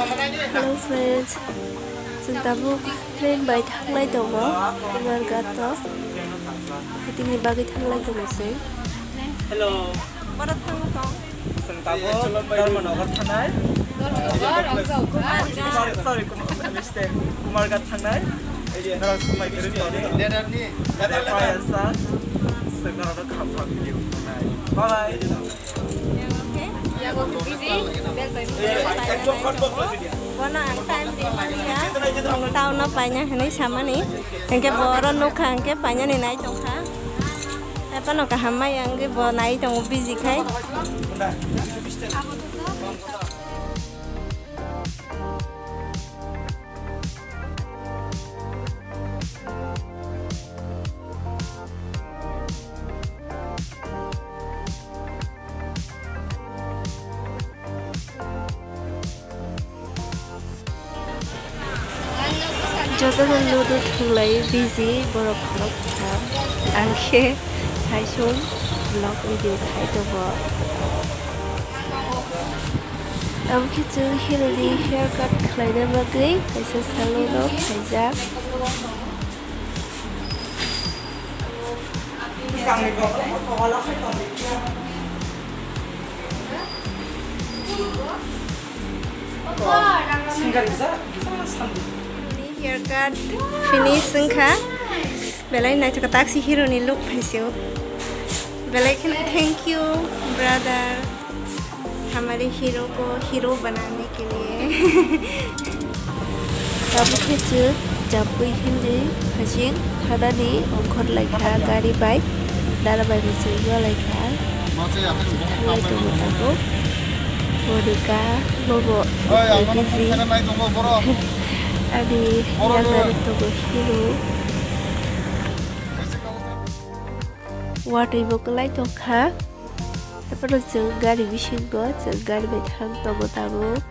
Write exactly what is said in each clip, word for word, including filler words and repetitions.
Hello friends, chwng tabuk train bai thanglai tongo Kumarghat o, shooting ni bagwi thanglai tongo chwng. Hello. Chwng tabuk Dharmanagar thangnai. Sorry, Kumar, mistake. Kumarghat thangnai. Norok swmai kwrwi tongdi. Chwng norokno kaham kaham video nai. Bye bye. Bono ang time rimani ya, ang town no paina hinwi samani. Hingke boro nukha hingke painani nai tongkha. Haphano kaham mai ang bo nai tongo busy khai. Jotono ludu thwglai busy borok khorok kha. Ang khe thaisung vlog video khai tongo. Abo khe chwng hero ni hair cut khlaina bagwi kaisa salon o khaijak. Hair cut finish wngkha. Belai naithok taksi hero ni look phaisio. Belai kheno thank you brother. Hamari hero ko hero banane ke liye. Tabuk khe chwng Jampui Hill ni hasing thanani ongkhor lai kha gari bai, dara bai bo chwng lai kha. Thanglai tongo tabuk. Monika bobo busy. Ani yagra tongo hero. Watwi bo kwlai tong kha. Haphano chwng gari bisingo, chwng gari bai thang tongo tabuk.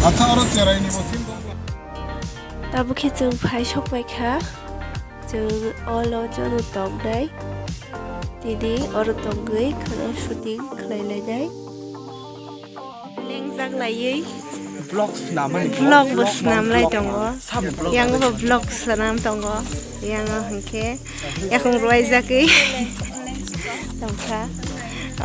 Acha oro cherai ni bo sim dong. Tabuk khe chwng phai sok pai kha. Chwng olo jono tongnai. Tini oro tongwi kheno shooting khlai lainai. Lengjak laiwi. Vlog swnamani. Vlog bo swnam lai tongo. Yang bo vlog swnam tongo. Yang o hwnkhe yakung rwai jagwi tongkha.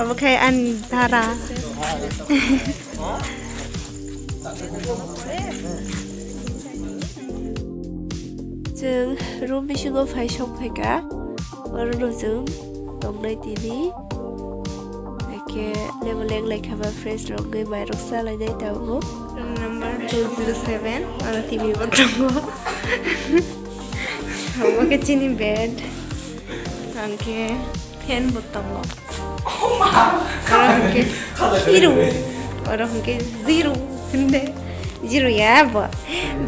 Obo khe ani dara. Chwng room bisingo phai sok phaikha, orono chwng tongnai tini. Haikhe lebo leng lai kha ba fresh rok wngwi mairok cha lainai tabuk. Room number two zero seven, oro T V bo tongo. Obo khe chini bed. Hwnkhe fan bo tongo. Oro hwnkhe hero, oro hwnkhe zero hwnde. Zero ya bo.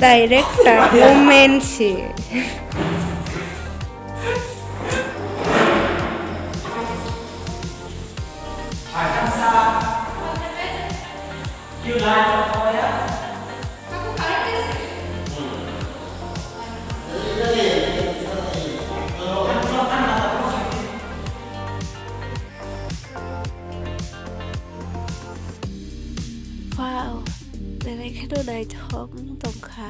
Director woman se. Wow, belai kheno naithok wng tongkha.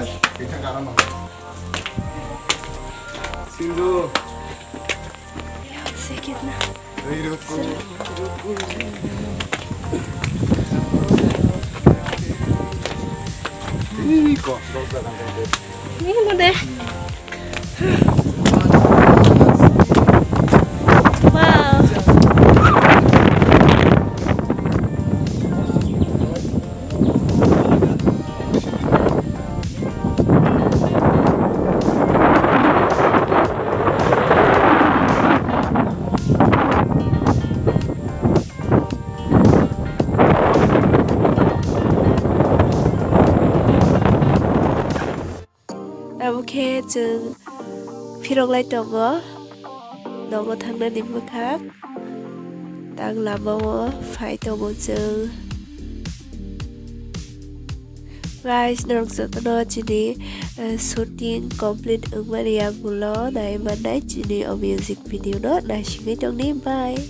guys, kita karam. Sindu. Ini kok. Ini mau deh. Wow. Abo khe chwng phirok lai tongo, nogo thangnani bwkhak. Tang lama o phai tongo chwng. Guys, norok jotono chini, eh, shooting complete wngmani yagulo nai mannai chini o music video no naisingwi tongni. Bye.